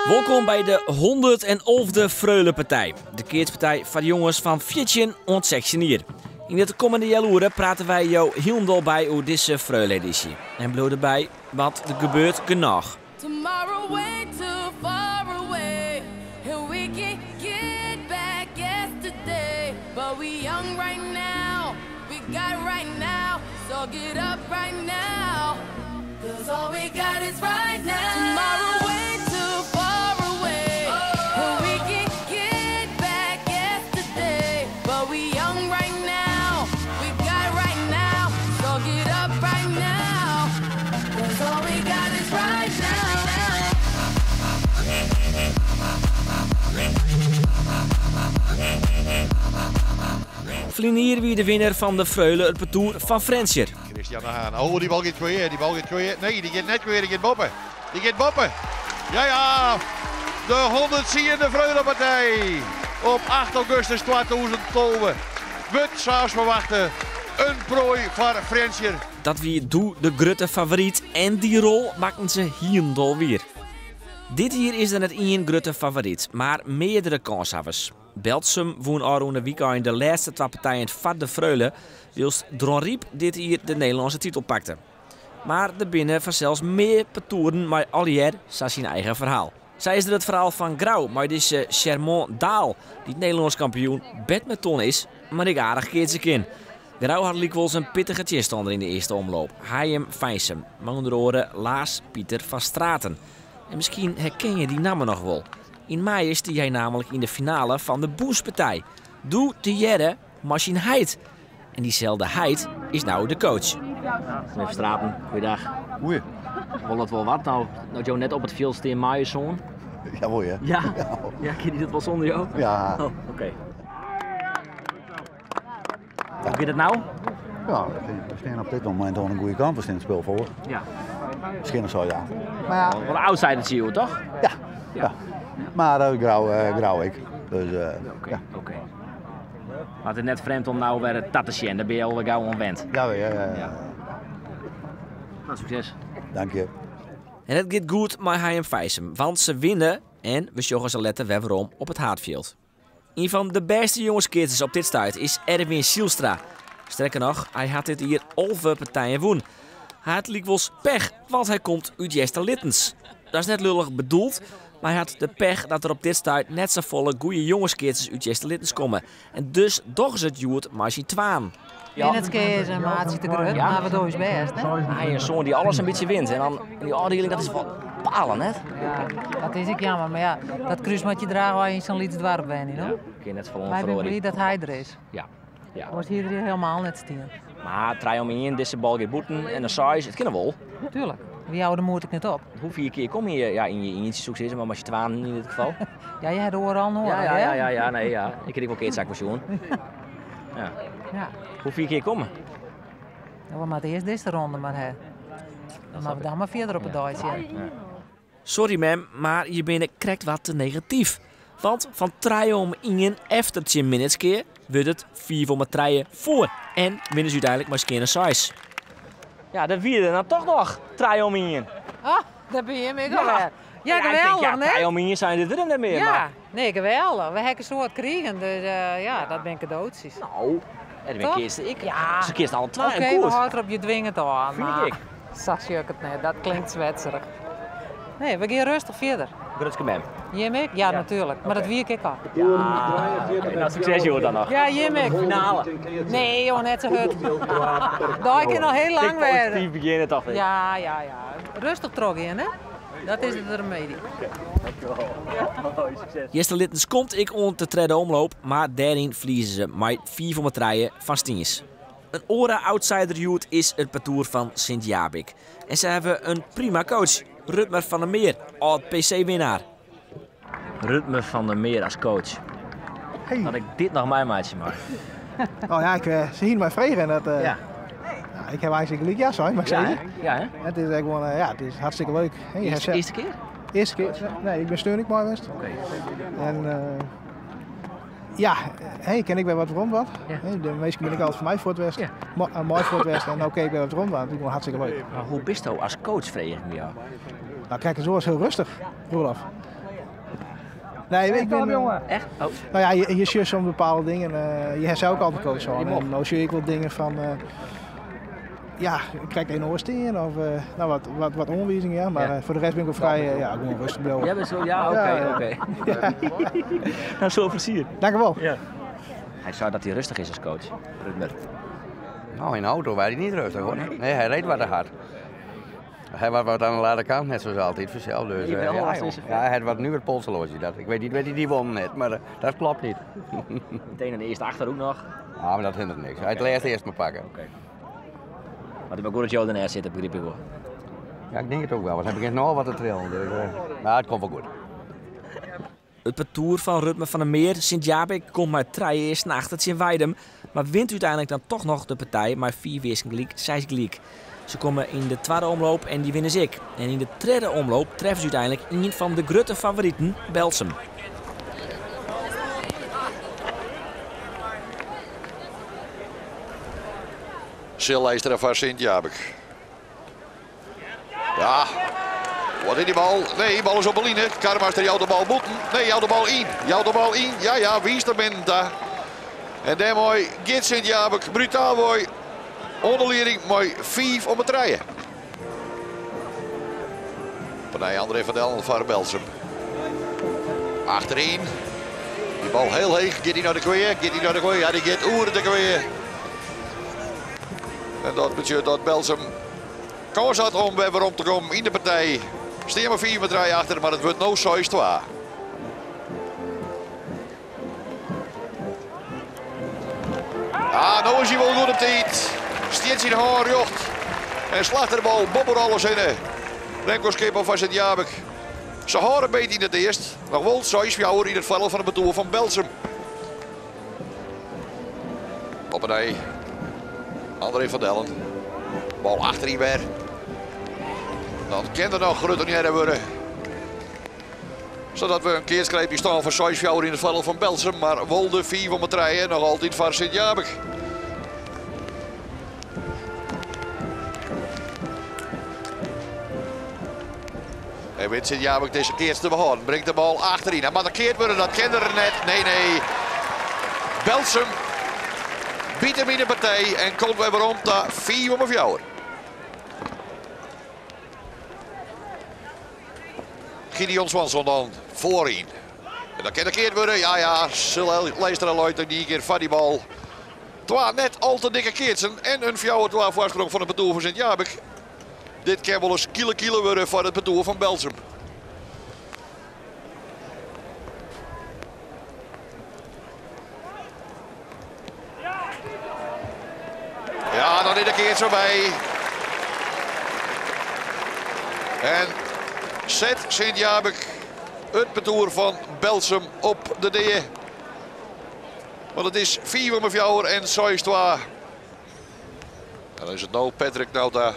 Wolkom by de 111e Freulepartij. De keatspartij foar jonges fan 14 oant 16 jier. Yn it kommende healoere prate wy jo hielendal by oer dizze Freule-edysje. En bliuw derby, want der gebeurt genôch. Tomorrow way too far away And we can get back yesterday But we young right now We got right now So get up right now Cause all we got is right now Tomorrow way too far away And we can get back yesterday But we young right now We got right now So get up right now Cause all we got is right now Ferline jier wie de winner fan de Freule it partoer fan Frjentsjer. Christian de Haan. Oh, dy bal giet kweer, dy bal giet kweer. Nee, dy giet net kweer, dy giet boppe. Dy giet boppe. Ja, ja. De 110e Freulepartij op 8 augustus 2012 wurdt, sa as ferwachte, in proai foar Frjentsjer. Dat wie doe de grutte favoryt en dy rol makken se hielendal wier. Dit jier is der net ien grutte favoryt, mar meardere kânshawwers. Berltsum wûn ôfrûne wykein de lêste twa partijen foar de Freule, wylst Dronryp dit jier de Nederlânske titel pakte. Mar der binne fansels mear partoeren mei allegear sa syn eigen ferhaal. Sa is der it ferhaal fan Grou mei dizze Shermon Daal, dy't Nederlânsk kampioen badminton is, mar ek aardich keatse kin. Grou hat lykwols in pittige tsjinstanner yn de earste omloop, Hijum Feinsum, mei ûnder oare Laas Pieter van Straten. En miskien herken je dy namme noch wol. Yn maaie stie hy nammentlik yn de finale fan de Bûnspartij. Doe tegearre mei syn heit. En dyselde heit is no de coach. Menear Van Straten, goeiedag. Goeie. Wol dat wol wat no, no't jo net op it fjild stean mei je soan? Ja, wol ja. Ja? Ja, kin hy dat wol sûnder jo? Ja. Oh, oké. Hoe giet it no? Ja, we stean op dit momint oan de goede kant. We stean it spul foar. Ja. Miskien noch sa, ja. Maar ja. Wat een outsider zie je toch? Ja. Ja. Maar uh, Grou, uh, Grou ek. Dus, uh, Oké, ja. oké. Maar it is net frjemd om no wer ta te sjen, dêr binne je al gau oan wend. Ja, ja, ja. ja. Nou, sukses. Dank je. En it giet goed mei Hijum Feinsum, want se winne en we sjogge se letter wer werom op it haadfjild. Ien fan de bêste jongeskeatsers op dit stuit is Erwin Zijlstra. Sterker noch, hy hat dit jier 11 partijen wûn. Hy hat lykwols pech, want hy komt út Easterlittens. Dat is net lullich bedoeld, mar hy hat de pech dat der op dit stuit net safolle goede jongeskeatsers út Easterlittens komme. En dus dogge se it hjoed mei syn twaen. Ja. Minnertsgea is in maatsje te grut, mar we dogge ús bêst. Hè? Hy is in soan dy't alles in bytsje wint en dan yn dy ôfdieling, dat is wol balen, net? Ja, dat is ek jammer, mar ja, dat krús moat je drage as je yn sa'n lyts doarp wenje, no? Ja, kin net folle Wy binne feroarje. bliid dat hy der is. Ja, ja. Oars hie er hjir helemaal net stien. Mar trije om ien, dizze bal giet bûten en dan seis, it kin noch wol. Tuurlijk, we jouwe de moed ek net op. Hoe fier kear komme je, ja, yn je ientsje soe ik sizze, mar mei syn twaen yn dit gefal? Ja, je ha de oare al noadich, Ja, ja, hè? ja, ja, ja, nee, ja. Ik kin ek wol keatsak wol sjoen. Ja. Ja. Hoe fier kear komme? Ja, we moatte earst dizze ronde mar ha. Dan moatte we dan mar fierder op 'e dei sjen. Sorry mem, mar je binne krekt wat te negatyf. Want fan trije om ien efter tsjin Minnertsgea wurdt it fiif om trije foar en winne se úteinlik mei skeane seis. Ja, dat wie der dan toch noch trije om ien. Ah, dêr bin jim ek alwer. Ja, Ja, ik tink, geweldich, ja, nee? trije om ien sein, dit wurdt him net mear. Ja, Mar, nee, geweldich. We ha in soad krigen, dus ja, dat binne kadootsjes. nou, en dan Toch? keatste ik. Ja. Se keatsten alle twa Oké, en we goed. hâlde der op je dwingend oan. Fyn ik mar ek. Sa sjoch ik it net, dat klinkt swetserich. Nee, we gean rêstich fierder. Grutske mem. Jim ek? Ja, natuerlik. Mar dat wie ik ek al. Oké, nou, sukses hjoed dan noch. Ja, jim ek. Finale. Nee, joh, net sa hurd. Dei kin noch hiel lang wêze. Posityf begjinne toch weer. Ja, ja, ja. Rêstich trochgean, hè? Dat is it remedy. Easterlittens komt ek oant de tredde omloop, mar dêryn ferlieze se mei fiif om trije fan Stiens. In oare outsider hjoed is it partoer fan Sint Jabik. En se hawwe in prima coach, Rutmer van der Meer, âld PC-winnaar. Rutmer van der Meer as coach. Hey. Dat ik dit noch meimeitsje mei. Oh ja, ik, eh, se hiene my frege en dat, eh, Ja. ja, ik ha eigentlik gelyk ja sein, mar ik Ja, sizze. hè? Ja, hè? Het is echt gewoon, eh, ja, het is hartstikke leuk. Hey, je Earste, hebt earste kear? Earste kear? Nee, ik bin sneon ek mei west. Oké. En eh, ja, hey, kin ik wer wat werom wat. Ja. Hey, de measten binne ek altyd foar my fuort west. Ja. Mei fuort west en no kin ik wer wat werom wat. Dat is gewoan hartstikke leuk. Mar hoe bisto as coach, freegje ik my ôf. Nou, kijk, zo is heel rustig, Roelof. Nee, ik ben... Echt? Oh. Nou ja, je ziet soms bepaalde dingen. Je hebt zelf ook altijd coach aan. En dan zie ik wel dingen van... ja, ik krijg een oorsteen of nou, wat oanwizingen, ja. Maar Ja. voor de rest ben ik wel vrij, ja, gewoon rustig blijven. Jij bent zo, ja, oké, Ja, ja. oké. Nou, zo plezier. Dank u wel. Ja. Hij zei dat hij rustig is als coach. Rutmer. Nou, in de auto was hij niet rustig hoor. Nee, hij reed wat te hard. Hij was wat aan de late kant, net zoals altijd, vanzelf. Dus, Jawel, ja, was joh. het zover. Ja, hij had wat nu het polsloosje. Dat. Ik weet niet wat hij die won net, maar dat klopt niet. Meteen in de eerste achterhoek nog. Ja, maar dat hindert niks. Hij het laatste eerst maar pakken. Oké. Maar ik ben goed dat jou ernaast zit, begreep ik wel. Ja, ik denk het ook wel, want hij begint nog wat te trillen. Dus, maar het komt wel goed. Het parcours van Rutmer van der Meer, Sint-Jabik, komt maar 3 eersten achter in Weidum. Maar wint uiteindelijk dan toch nog de partij, maar 4 weersen gelijk, 6 gelijk. Ze komen in de tweede omloop en die winnen ze ik. En in de derde omloop treffen ze uiteindelijk een van de grote favorieten, Berltsum. Sil Leijster van Sint-Jabik. Ja, wat in die bal? Nee, bal is op Berline. Karmaster jouwt de bal moeten. Nee, jouwt de bal in. Jouwt de bal in. Ja, ja, wie is er binnen daar? En daarmee gaat Sint-Jabik brutaal mooi. Onderlering mooi 5 om het rijden. Partij André van Dellen van Berltsum. Achterin. Die bal heel heeg. Gaat hij naar de kweer? Gaat hij naar de kweer? Ja, die gaat oer de kweer. En dat betekent dat Berltsum kans had om weer om te komen in de partij. Steen maar 4 met 3 achter, maar het wordt no 6-2. Ah, nou is hij wel goed op tijd. Steeds in haar jocht. En slacht de bal, bobber alles in. Remco Schipper van Sint-Jabik. Ze horen beet in het eerst. Nog wel 6-4 in het vallen van het betoer van Berltsum. Op een ei. André van Dellen. Bal achterin weer. Dan kan er nog groter worden. Zodat we een keerskreepje staan voor 6-4 in het vallen van Berltsum. Maar Wolde 4 om het rijden nog altijd van Sint-Jabik. En weet Sint-Jabik deze keer te behouden. Brengt de bal achterin. Hij mag een keert worden, dat kende er net. Nee, nee. Berltsum biedt hem in de partij en komt weer rond naar 4 om 4. Gideon Swanson dan voorin. En dan kan de keert worden. Ja, ja. Leicester en Leuten die keer van die bal. Twa net al te dikke keertsen en een fjouwer twa voorsprong van het betoer van Sint-Jabik. Dit kan wel eens kiele kiele worden voor het betoer van Berltsum. Ja, dan is de keert voorbij. En zet Sint-Jabik het betoer van Berltsum op de D. Want het is 4 om 4 en 6-2. En dan is het nou Patrick Nauta.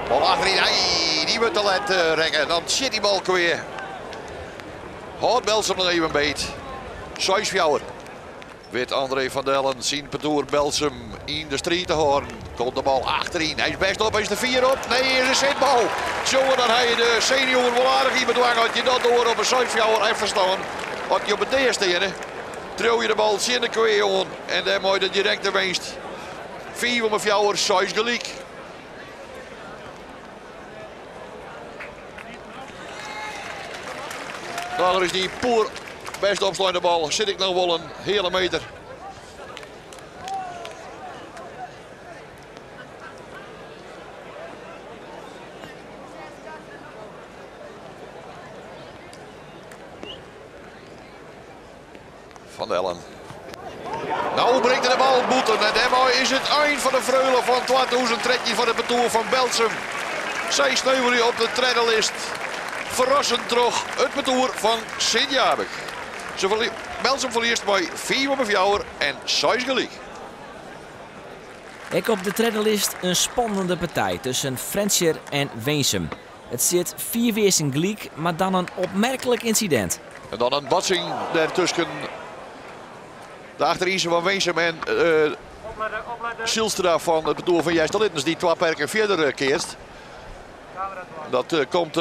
Bal achterin, hey, die wordt te let rekken. Dan zit die bal weer. Houdt Berltsum nog even beet. 6-4. Wit André van Dellen zien Petoer Berltsum in de street te horen. Komt de bal achterin. Hij is best op, hij is de 4 op. Nee, is een zitbal. Jongen, dan hij de senior wel aardig in bedwang. Had je dat door op een 6-4 even staan. Had je op het eerste in. Trouw je de bal in de kweer, jongen. En daar mooi de directe winst. 4 om 4, 6 gelijk. Daar is die poer. Best opsluitende bal. Zit ik nou wel een hele meter. Van Dellen. Nou brengt hij de bal boeten. En daarmee is het eind van de Freule van 2013 van het betoer van Berltsum. Zij sneuvelen op de trainerlist. Verrassend terug het betoer van Sint-Jabik. Se Berltsum ferliest mei 5 op 4 en 6 gelyk. Ek op de tredde list in spannende partij tusken Frjentsjer en Winsum. It stiet 4 earsten gelyk, mar dan in opmerklik ynsidint. En dan in botsing dêr tusken de achterynse fan Winsum en Silstra fan it partoer fan Easterlittens, dy't twa perken fierder keatst. Dat komt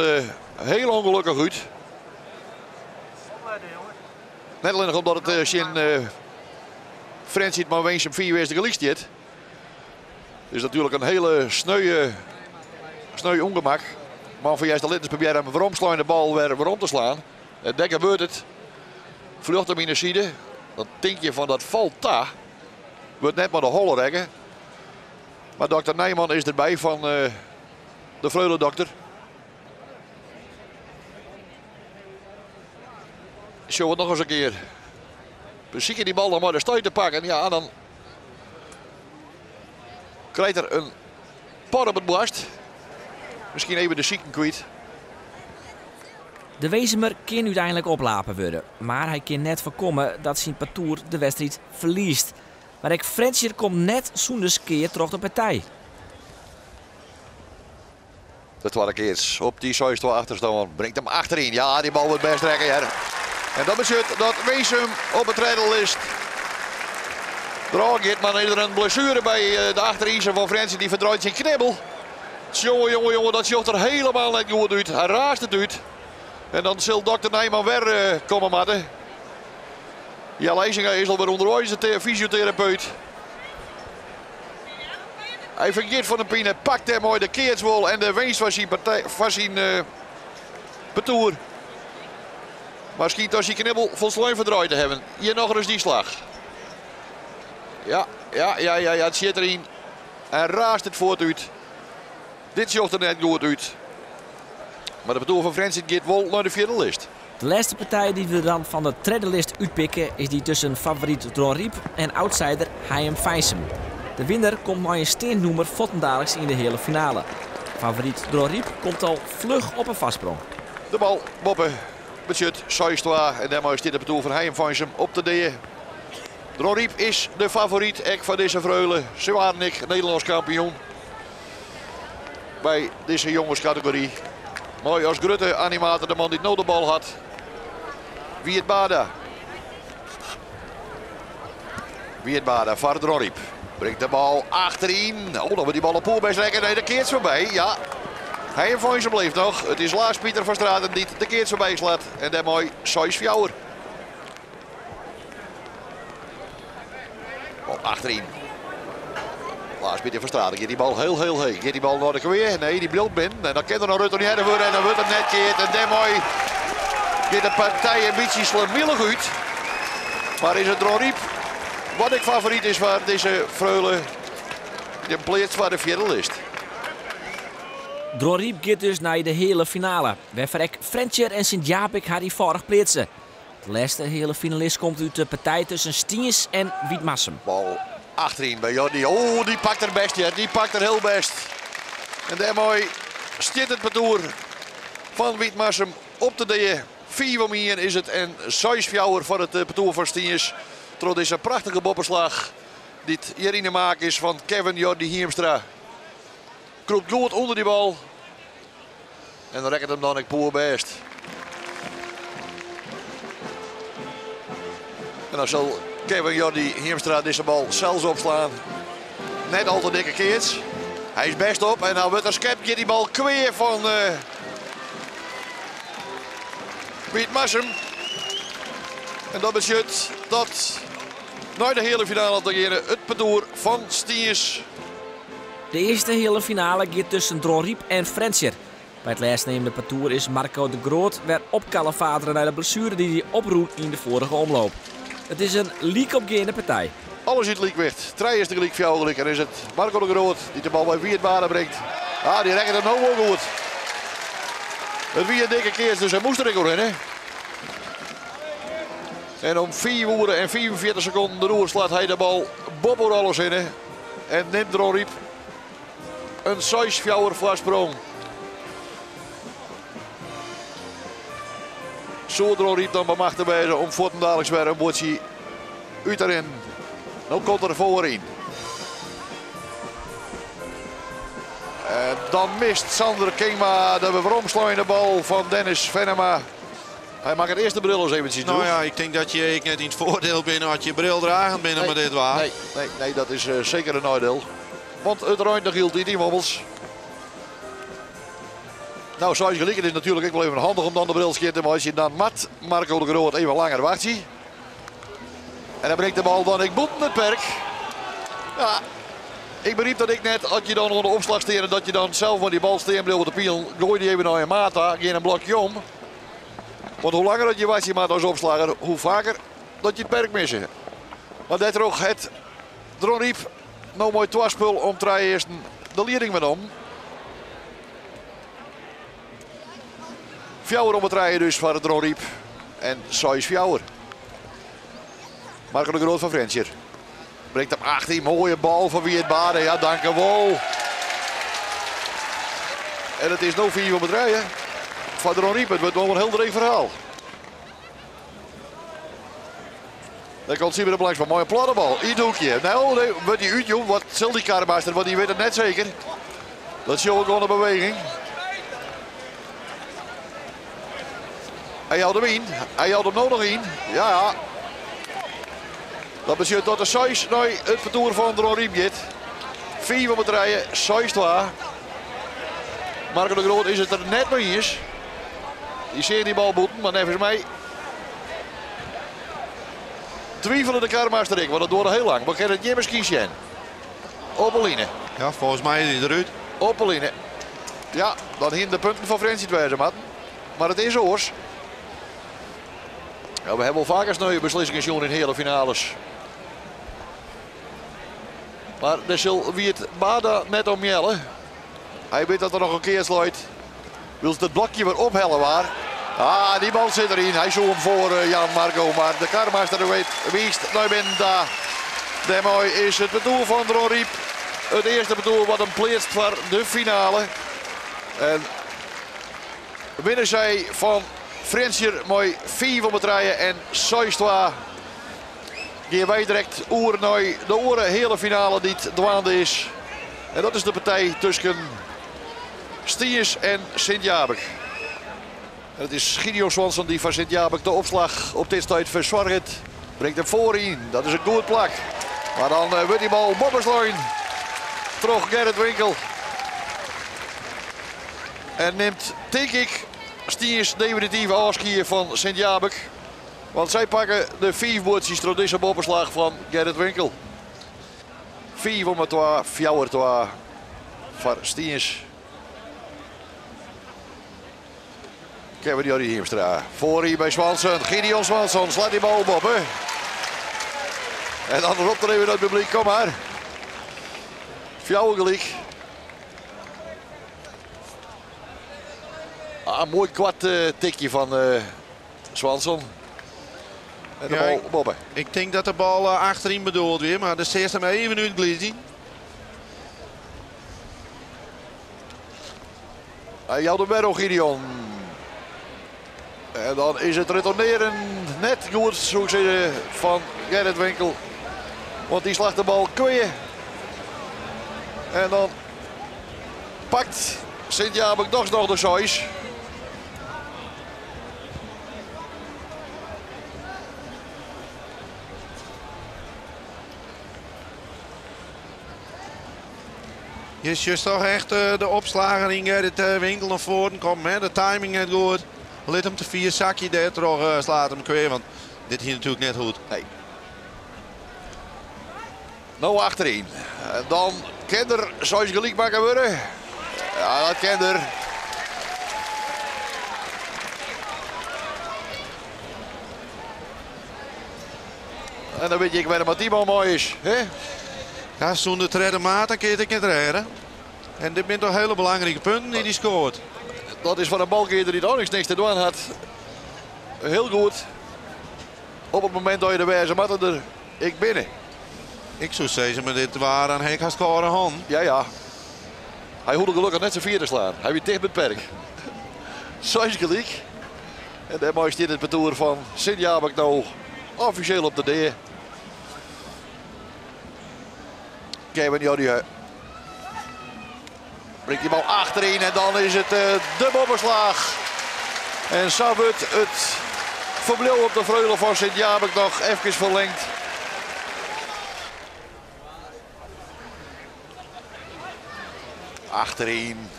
hiel ûngelokkich út. Net allinnich omdat it tsjin Frjentsjer mei Winsum 4 earste gelyk stiet. Is natuerlik in hiele sneu, sneu ûngemak. Man fan Easterlittens probearre him weromsleine bal wer werom te slaan. En dêr gebeurt it. Fljocht him yn de side. Dan tink je fan dat falt ta. Wurdt net mei de holle rekke. Mar dokter Nijman is derby fan de Freule-dokter. Sjoch it noch ris in kear. Besykje dy bal noch mei de stuit te pakken. Ja, dan krijt er in pot op it boarst. Miskien even de siken kwyt. De Winsumer kin úteinlik oplape wurde, mar hy kin net foarkomme dat syn partoer de wedstriid ferliest. Mar ek Frjentsjer komt net sûnder skea troch de partij. De twadde keats op dy 6-2 achterstân bringt him achteryn. Ja, dy bal wurdt bêst rekke hear. En dat betsjut dat Winsum op de tredde list derôf giet. Mar dan is der in blessuere by de achterynse fan Frjentsjer. Dy ferdraait syn knibbel. Jonge, jonge, jonge, dat sjocht der hielendal net goed út. Hy raast it út. En dan sil dokter Nijman wer komme moatte. Jelle IJzinga is alwer ûnderweis, de fysioterapeut. Hy fergiet fan de pine, pakt dêrmei de keatswol en de winst foar syn, partij, foar syn partoer. Mar skynt as syn knibbel folslein ferdraaid te hawwen. Hjir noch ris dy slach. Ja, ja, ja, ja, ja, it sjit deryn. En raast it fuort út. Dit sjocht der net goed út. Mar de partoer fan Frjentsjer giet wol nei de fjirde list. De lêste partij dy't we dan fan de tredde list útpikke is dy tusken favoryt Dronryp en outsider Hijum Feinsum. De winner komt mei in steand nûmer fuortendaliks yn de heale finale. Favoryt Dronryp komt al fluch op in foarsprong. De bal boppe betsjut 6-2 en dêrmei stiet de partoer fan Hijum Feinsum op de dea. Dronryp is de favoryt ek foar dizze Freule. Se waarden ek Nederlânsk kampioen by dizze jongeskategory. Mei as grutte animator de man dy't no de bal hat, Wiert Bada. Wiert Bada foar Dronryp. Bringt de bal achteryn. Oh, dan wurdt dy bal op poerbêst rekke. Nee, de keats foarby. Ja. Hijum Feinsum leeft noch. It is Lars Pieter van Straten dy't de keats foarby slacht. En dêrmei 6-4. Bal achteryn. Lars Pieter van Straten giet dy bal hiel, hiel heech. Giet dy bal nei de kweer? Nee, dy bliuwt binnen. En dan kin er noch retournearre wurde en dan wurdt er net keard. En dêrmei giet de partij in bytsje slemielich út. Mar is it Dronryp wat ek favoryt is foar dizze Freule, de pleats foar de fjirde list. Dronryp giet dus nei de heale finale, wêrfoar ek Frjentsjer en Sint Jabik har ienfâldich pleatse. De lêste heale finalist komt út de partij tusken Stiens en Wytmarsum. Bal achteryn by Jordi. Oh, dy pakt er bêst, hear. Dy pakt er hiel bêst. En dêrmei stiet it partoer fan Wytmarsum op de dea. 5 om 1 is it en 6-4 foar it partoer fan Stiens. Troch dizze prachtige boppeslach dy't hjir yn de maak is fan Kevin Jordi Hiemstra. Krûpt goed ûnder dy bal. En dan rekket him dan ek poerbêst. En dan sil Kevin Jordi Hiemstra dizze bal sels opslaan. Net al te dikke keats. Hy is bêst op en dan wurdt er skept. Giet dy bal kwear fan Wytmarsum. En dat betsjut dat nei de heale finale te geane it partoer fan Stiens. De earste heale finale giet tusken Dronryp en Frjentsjer. By it lêstneamde partoer is Marco de Groot wer opkalefatere nei de blessuere dy't hy oprûn yn de foarige omloop. It is in lykopgeande partij. Alles út lykwicht. Trije is gelyk, fjouwer gelyk. En is it Marco de Groot dy't de bal by Wiert Bada bringt. Ah, dy rekket him no wol goed. It wie in dikke keats, dus hy moast der ek oerhinne. En om 5 oere en 45 sekonden deroer slacht hy de bal boppe oer alles hinne. En nimt Dronryp in 6-4 foarsprong. Soe Dronryp dan bemachte wêze om fuortendaliks wer in buordsje út te rinnen. No komt er foaryn. En dan mist Sander Kingma de weromsleine bal fan Dennis Venema. Hy makket earst de bril ris eventsjes Nou ja, ik tink dat je ek net yn it foardiel binne as je bril dragend binne mei dit waar. Nee, nee, nee, dat is seker in neidiel. Want it reint noch hieltyd yn Wommels. Nou, seis gelyk. It is natuerlik ek wol even handich om dan de bril skjin te meitsjen. Dan moat Marco de Groot even langer wachtsje. En dan bringt de bal dan ek bûten it perk. Ja, ik begryp dat ek net. As je dan oan de opslach steane, dat je dan sels mei dy bal stean bliuwe te pielen. Goai dy even nei in maat ta, gean in blokje om. Want hoe langer dat je wachtsje moat as opslagger, hoe faker dat je it perk misse. Mar dêrtroch hat Dronryp no mei twa spul om trije earsten de lieding wer om. Fjouwer om 'e trije dus foar Dronryp en 6-4. Marco de Groot fan Frjentsjer bringt him 18. Moaie bal fan Wiert Bade. Ja, dankewol. En it is no 5 om 'e trije foar Dronryp. It wurdt no in hiel dreech ferhaal. Dêr komt Sybren Blanksma mei in platte bal yn it hoekje. No, nee, wurdt hy útjûn? Wat sil dy karmaster? Want dy wit it net seker. Dat sjoch ik oan de beweging. Hy jout him yn. Hy jout him no noch yn. Ja, ja. Dat betsjut dat de 6 nei it partoer fan Dronryp giet. 5 om 'e trije, 6-2. Marco de Groot is it der net mei iens. Dy seach dy bal bûten, mar neffens my twivele de karmaster ek, want it duorre hiel lang. We kinne it hjir miskien sjen. Op 'e line. Ja, folgens my is hy derút. Op 'e line. Ja, dan hienen de punten fan Frjentsjer wêze moatten. Mar it is oars. Ja, we hawwe wol faker sneuwe beslissingen sjoen yn heale finales. Mar dêr sil Wiert Bada net om jelle. Hy wit dat der noch in keats leit. Wylst it blokje wer ophelle waard. Ah, dy bal sit deryn. Hy soe him foar eh, Jan Marco, mar de karmaster weet, wiist nei binnen ta. Dêrmei is it partoer fan Dronryp it earste partoer wat him pleatst foar de finale. En winne sy fan Frjentsjer mei 5 om 'e trije en 6-2. Gean wy direkt oer nei de oare heale finale dy't dwaande is. En dat is de partij tusken Stiens en Sint-Jabik. En it is Gideon Swanson dy't foar Sint-Jabik de opslach op dit stuit fersoarget. Bringt him foaryn, dat is in goed plak. Mar dan eh, wurdt dy bal boppeslein troch Gerrit Winkel. En nimt, tink ik, Stiens definityf ôfskie fan Sint-Jabik. Want sy pakke de 5 buordsjes troch dizze boppeslach fan Gerrit Winkel. 5 om 'e 2, 4-2 foar Stiens. Kevin Jordi Hiemstra. Foaryn by Swanson. Gideon Swanson slacht dy bal boppe. En dan ropt er even it publyk, kom mar. Fjouwer gelyk. Ah, moai koart eh, tikje fan eh, Swanson. En de Ja, bal ik- boppe. Ik tink dat de bal eh, achteryn bedoeld wie, mar dêr seachst him even útglydzjen. Hy jout him wer oan Gideon. En dan is it retournearjen net goed, soe ik sizze, fan Gerrit Winkel. Want dy slacht de bal kwea. En dan pakt Sint-Jabik dochs noch de seis. Je sjochst toch echt eh, de opslager yn Gerrit eh, Winkel nei foaren kommen. Hè? De timing net goed. Lit him te fier sakje dêrtroch eh, slacht him kwea. Want dit hie natuerlik net hoegd. Nee. No achteryn. En dan kin der seis gelyk makke wurde. Ja, dat kin der. En dan wit je ek wêr't dy man mei is. Hè? Ja, sûnder tredde maat dan kin je it ek net rêde. En dit binne toch hiele belangrike punten dy't hy skoart. Dat is foar in balkearder dy't eins niks te dwaan hat. Hiel goed. Op it momint dat je der wêze moatte der ek binne. Ik soe sizze, mei dit waar dan ha ik hast kâlde hannen. Ja, ja. Hy hoegde gelokkich net sa fier te slaan. Hy wie ticht by it perk. Seis gelyk. En dêrmei stiet it partoer fan Sint Jabik no offisjeel op de dea. Kevin Jordi bringt die bal achteryn en dan is it de boppeslach. En sa wurdt it ferbliuw op de Freule fan Sint Jabik noch efkes ferlingd. Achteryn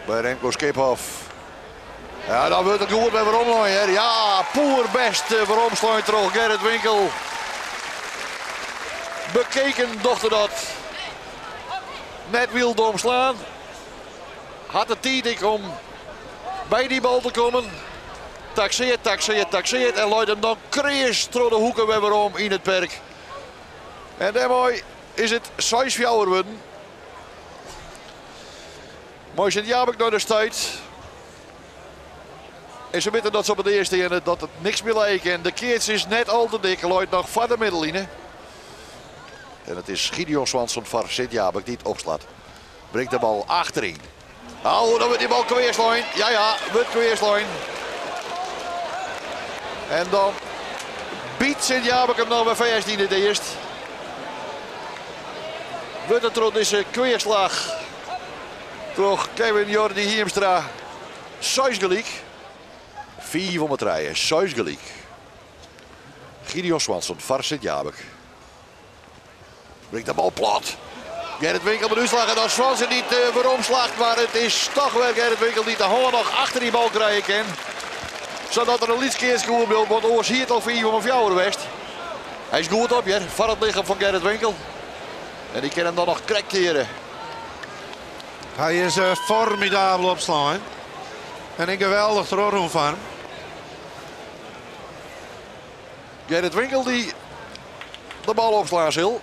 by Remco Schiphof. Ja, dan wurdt it goed wer weromlein, hear. Ja, poerbêst weromslein troch Gerrit Winkel. Bekeken docht er dat. Net wyld omslaan. Hat de tiid ek om by dy bal te kommen. Takseert, takseert, takseert en leit him dan kreas troch de hoeken wer werom yn it perk. En dêrmei is it 6-4 wurden. Mei Sint Jabik nei de stuit. En se witte dat se op it earste steane, dat it niks mear lije kin. De keats is net al te dik, leit noch foar de middelline. En it is Gideon Swanson foar Sint Jabik dy't opslacht. Bringt de bal achteryn. Oh, dan wurdt dy bal kwearslein. Ja, ja, wurdt kwearslein. En dan byt Sint Jabik him noch wer fêst yn it earst. Wurdt it troch dizze kweerslach troch Kevin Jordi Hiemstra 6 gelyk. 5 om 'e trije, 6 gelyk. Gideon Swanson foar Sint Jabik. Bringt de bal plat. Gerrit Winkel met útslach en dan Swanson dy't werom slacht. Mar it is toch wer Gerrit Winkel dy't de hân noch achter dy bal krije kin. Sadat der in lyts keatske oerbliuwt, want oars hie it al 5 om 4 west. Hy is goed op hjir, foar it lichem fan Gerrit Winkel. En dy kin him dan noch krekt keare. Hy is formidabel opslein. En in geweldich trochrûn fan him. Gerrit Winkel dy't de bal opslaan sil.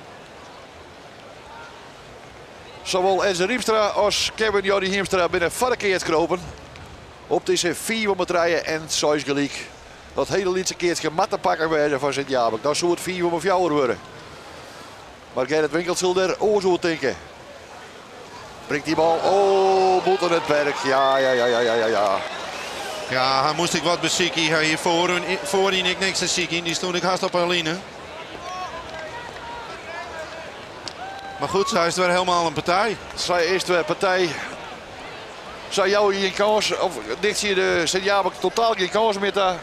Sawol Edze Riepstra as Kevin Jordi Hiemstra binne foar de keats kropen. Op dizze 5 om 'e trije en 6 gelyk. Dat hiele lytse keatske moat te pakken wêze foar Sint Jabik. Dan soe it 5 om 'e 4 wurde. Mar Gerrit Winkel sil der oars oer tinke. Bringt dy bal, oh, bûten it perk. Ja, ja, ja, ja, ja, ja. Ja, hy moast ek wat besykje. Hy hie foaryn ek niks te sykjen. Dy stond ek hast op 'e line. Mar goed, sa is it wer helemaal in partij. Sa is it wer partij. Sa jouwe je gjin kâns, of dichtsje je de Sint Jabik totaal gjin kâns mear ta.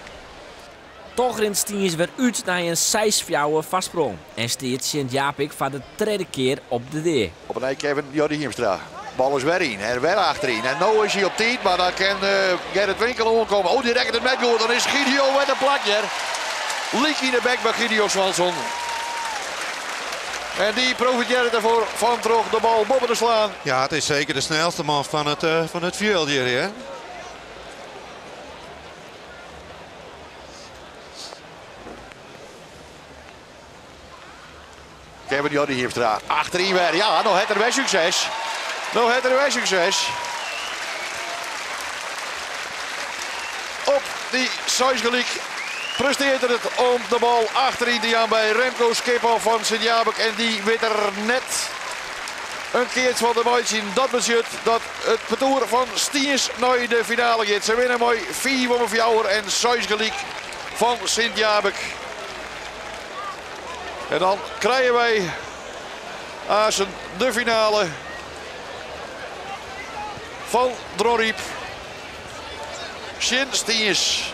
Toch rint Stiens wer út nei in 6-4 foarsprong en stiet Sint Japik foar de tredde kear op de dea. Op 'e nij Kevin Jordi Hiemstra. Bal is wer yn en wer achteryn. En no is hy op tiid, mar dan kin Gerrit Winkel oankomme. Oh, dy rekket it net goed. Dan is Gideon wer te plak hjir. Lyk yn de bek by Gideon Swanson. En dy profitearret derfoar fan troch de bal boppe te slaan. Ja, it is seker de snelste man fan it fjild hjir, hè? Kevin Jordi Hiemstra achteryn wer. Ja, no hat er wer sukses. No hat er wer sukses. Op dy 6 gelyk presteart er it om de bal achteryn te jaan by Remco Schiphof fan Sint Jabik. En dy wit der net in keats fan te meitsjen. Dat betsjut dat it partoer fan Stiens nei de finale giet. Se winne mei 5 om 4 en 6 gelyk fan Sint Jabik. En dan krije wy aansen de finale fan Dronryp tsjin Stiens.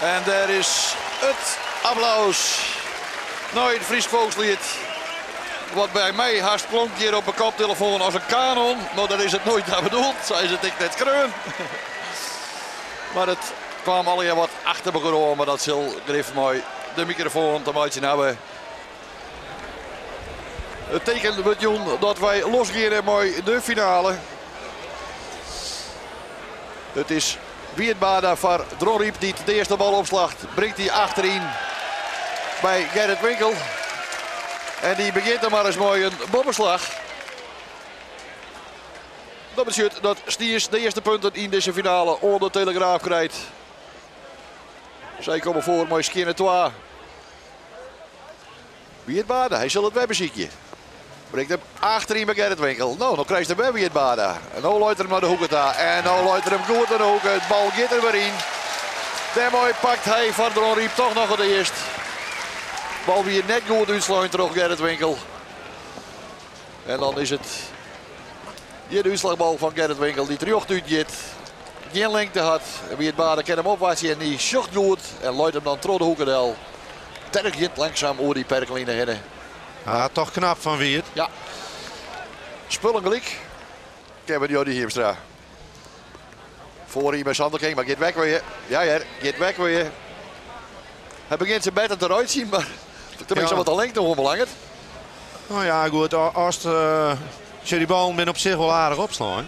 En dêr is it applaus nei it Frysk folksliet. Wat by my hast klonk hjir op 'e koptelefoan as in kanon. No, dêr is it noait ta bedoeld, sa is it ek net skreaun. Mar it kaam allegear wat achter mekoar oan, mar dat sil grif mei de mikrofoan te meitsjen hawwe. It teken wurdt jûn dat wy losgeane mei de finale. It is Wierd Bada foar Dronryp dy't de earste bal opslacht. Bringt dy achteryn by Gerrit Winkel. En dy begjint dan mar ris mei in boppeslach. Dat betsjut dat Stiens de earste punten yn dizze finale oan de Telegraaf krijt. Sy komme foar mei skjinne 2. Wierd Baarda, hy sil it wer besykje. Bringt him achteryn by Gerrit Winkel. No, no krijst him wer Wierd Baarda. En no leit er him nei de hoeke ta. En no leit er him goed nei de hoeke. It bal giet der wer yn. Dêrmei pakt hy foar Dronryp toch noch it earst. Bal wie net goed útslein troch Gerrit Winkel. En dan is it hjir de útslachbal fan Gerrit Winkel dy't rjocht útgiet. Gjin lingte hat. En Wierd Baarda kin him opwachtsje en dy sjocht goed en leit him dan troch de hoeke del. Tergjend langsaam oer dy perkline hinne. Ja, toch knap fan Wierd. Ja. Spullen gelyk. Kevin Jordi Hiemstra. Foaryn by Sander King, mar giet weg weer. Ja hear, giet weg weer. Hy begjint se better te reitsjen, mar tenminste wat de lengte oanbelanget. No ja, goed, as uh, die ballen binne op sich wol aardich opslein.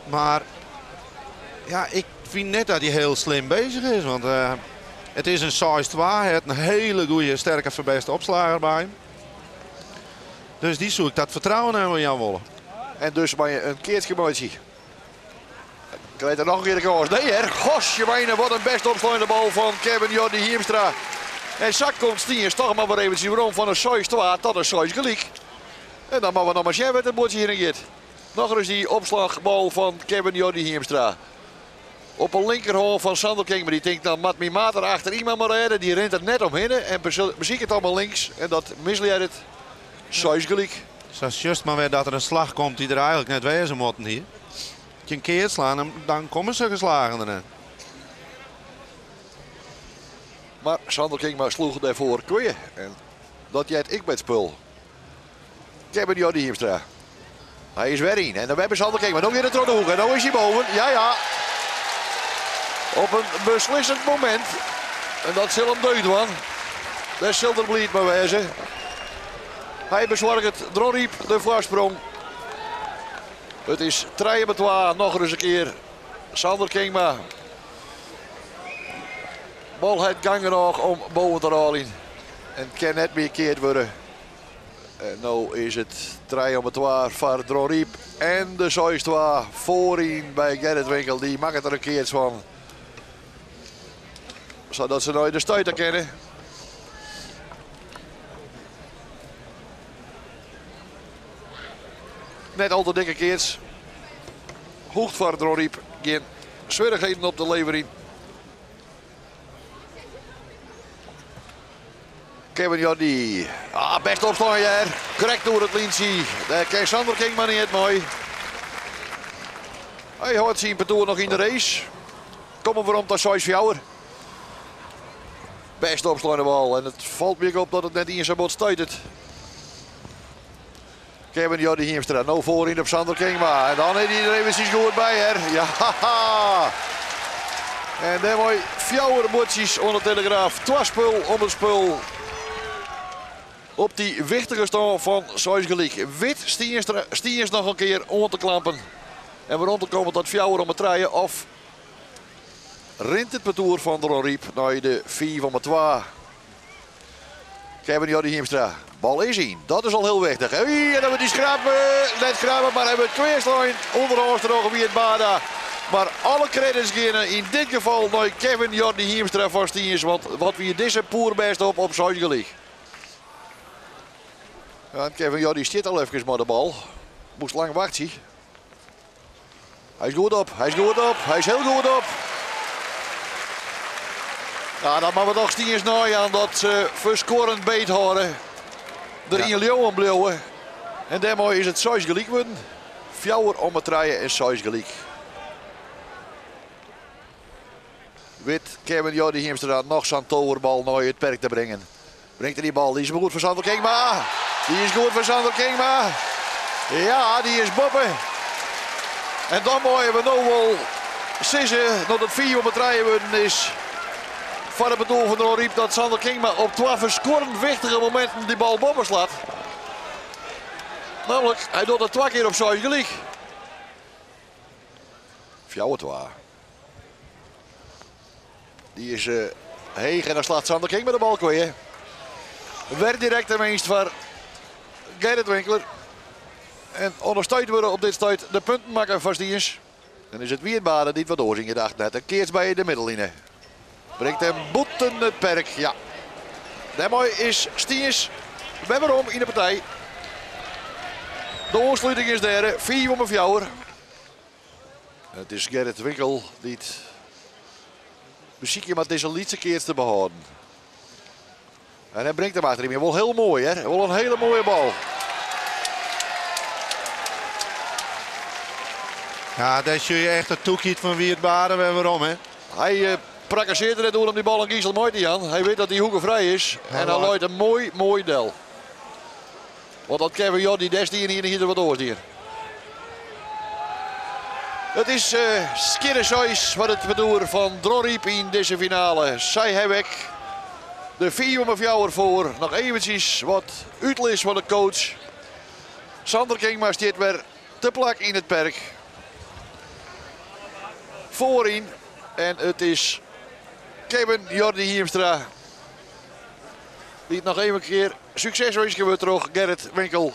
Mar ja, ik fyn net dat hy hiel slim beuzich is. Want it is in 6-2. Hy hat in hiele goede, sterke, ferbêste opslagger by him. Dus dy soe ik dat fertrouwen wol jaan wolle. En dus mei in keartsje meitsje. Krijt er noch in kear de kâns. Nee hear, gosje wat in bêst opsleine bal fan Kevin Jordi Hiemstra. En sa komt Stiens toch mar wer eventsjes werom fan in 6-2 tot in 6 gelyk. En dan moatte we noch mar sjen wêr't it buordsje hinne giet. Noch ris dy opslachbal fan Kevin Jordi Hiemstra. Op 'e linkerhân fan Sander King, mar dy tinkt dan moat myn maat der achteryn mar rêde. Dy rint der net omhinne en besiket dan mar links. En dat mislearret. 6 gelyk. Sa sjochst mar wer dat der in slach komt dy't der eigenlik net wêze moatten hie. As je in kear slaan, dan komme sokke slagen der net. Mar Sander Kingma sloech dêrfoar kwea. En dat heart ek by it spul. Kevin Jordi Hiemstra. Hy is wer yn. En dan wer by Sander Kingma. No giet it troch de hoeke. En no is hy boven. Ja, ja. Op in beslissend momint. En dat sil him deugd dwaan. Dêr sil er bliid mei wêze. Hy besoarget Dronryp de foarsprong. It is trije by twa. Noch ris in kear Sander Kingma. Bal hat gang genôch om boven te rôljen. En kin net mear keard wurde. En no is it trije om twa foar Dronryp. En de 6-2 foaryn by Gerrit Winkel. Dy makket der in keats fan. Sadat se nei de stuiter kinne. Net al te dikke keats. Hoecht foar Dronryp gjin swierrichheden op te leverjen. Kevin Jordi. Ah, bêst opslein hear. Krekt oer it lyntsje. Dêr kin Sander Kingma net mei. Hy hâldt syn partoer noch yn de race. Komme werom ta 6-4. Bêst opsleine bal. En it falt my ek op dat it net iens sa bot stuitet. Kevin Jordi Hiemstra no foaryn op Sander Kingma. En dan is hy der eventsjes goed by hear. Ja, En dêrmei fjouwer buordsjes oan de Telegraaf. Twa spul om it spul. Op dy wichtige stân fan seis gelyk. Wit Stiens noch in kear oan te klampen. En werom te kommen tot fjouwer om 'e trije. Of rint it partoer fan Dronryp nei de fiif om 'e twa. Kevin Jordi Hiemstra. Bal is yn. Dat is al hiel wichtich. Hey, en dan wurdt dy skrappe. Net skrappe, mar hy wurdt kweaslein. Ûnderhâns troch Wierd Baarda. Mar alle credits geane yn dit gefal nei Kevin Jordi Hiemstra fan Stiens. Want wat wie dizze poerbêst op op seis gelyk. Ja, Kevin Jordi stiet al efkes mei de bal. Moast lang wachtsje. Hy is goed op, hy is goed op, hy is hiel goed op. Ja, dan moatte we dochs Stiens neijaan dat se ferskuorrend beet hâlde. Der yn leauwen bliuwe. En dêrmei is it seis gelyk wurden. Fjouwer om 'e trije en seis gelyk. Wit Kevin Jordi Hiemstra noch sa'n toverbal nei it perk te bringen. Bringt er dy bal, dy is goed foar Sander Kingma. Dy is goed foar Sander Kingma. Ja, dy is boppe. En dan meie we no wol sizze dat it fiif om 'e trije wurden is foar it partoer fan Dronryp dat Sander Kingma op twa ferskuorrend wichtige mominten dy bal boppe slacht. Nammentlik, hy docht it twa kear op seis gelyk. 4-2. Dy is heech en dan slacht Sander Kingma de bal kwea. Wer direkt de winst foar Gerrit Winkler. En ûndersteund wurde op dit stuit de punten makke foar Stiens. Dan is it Wierd Baarda dy't wat oars yn gedachten hat. In keats by de middelline. Bringt him bûten it perk. Ja. Dêrmei is Stiens Wer werom yn de partij. De oansluting is dêr, 5 om 'e fjouwer. It is Gerrit Winkel dy't besykje moat dizze lytse keats te behâlden. En hy bringt him achter him. Wol hiel moai, hè? Wol in hiele moaie bal. Ja, dêr sjoch je echt it tûkheid fan Wierd Baren wer werom, hè? Hy eh, prakkesearret der net oer om dy bal oan Giesel mei te jaan. Hy wit dat dy hoeke frij is. En hy leit him moai, moai del. Want dat Kevin Jordi dêr stien hie, hie er wat oars dien. It is uh, skjinne seis foar it partoer fan Dronryp yn dizze finale. Sy hawwe ek de 5 om 'e fjouwer foar. Noch eventsjes wat útlis fan de coach. Sander Kingma stiet wer te plak yn it perk. Foaryn. En it is Kevin Jordi Hiemstra dy't noch even in kear sukses winske wurdt troch Gerrit Winkel.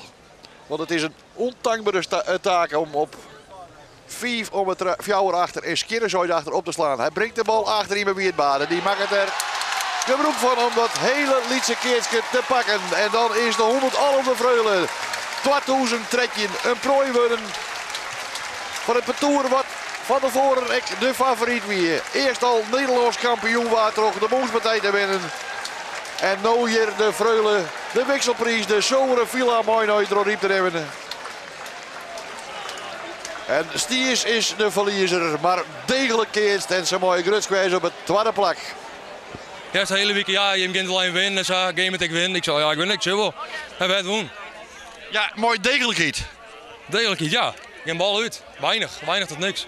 Want it is in ûntankbere eh, taak om op 5 om 'e 4 achter en skjinne seis achter op te slaan. Hy bringt de bal achteryn by Wierd Baren. Dy makket der gebrûk fan om dat hiele lytse keatske te pakken. En dan is de 111e Freule 2013 in proai wurden foar it partoer wat fan tefoaren ek de favoryt wie. Earst al Nederlânsk kampioen waard troch de bûnspartij te winnen. En no hjir de Freule, de wikselpriis, de sulveren Villa mei nei Dronryp te nimmen. En Stiens is de ferliezer, mar deeglik keatst en se meie grutsk wêze op it twadde plak. Ja, de hiele wike, ja, jim kinne allinnich winne en sa, gean met ik win. Ik sei, ja, ik win, ik sil wol. En wy wûn. Ja, moai deeglikheid. Deeglikheid, ja. Gjin bal út. Weinich, weinich tot niks.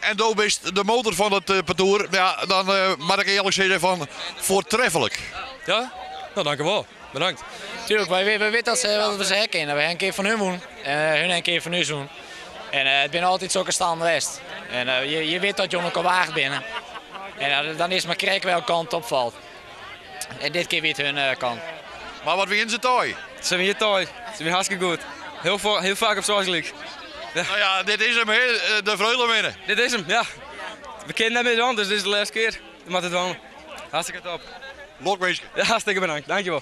En do bist de motor fan it eh, partoer. Ja, dan uh, moat ik earlik sizze fan foartreflik. Ja? Nou, dankjewol. Bedankt. Tuurlijk, wy, wy witte dat se, dat we se herkennen. Wy ha in kear fan hun wûn en hun in kear fan ús wûn. En uh, it binne altyd sokke stannen west. En uh, je, je wit dat je oan elkoar waagd binne. En uh, dan is mar krekt welke kant opfalt. En dit kear wie it hun kant. Mar wat wiene se taai? Se wiene taai. Se wiene hartstikke goed. Hiel, hiel faak op seis gelyk. Ja. Nou ja, dit is him, hè? De Freule winne. Dit is him, ja. We kinne net mear dwaan, dus dit is de lêste kear. We moatte it dwaan. Hartstikke top. Lokwinske. Ja, hartstikke bedankt. Dankjewol.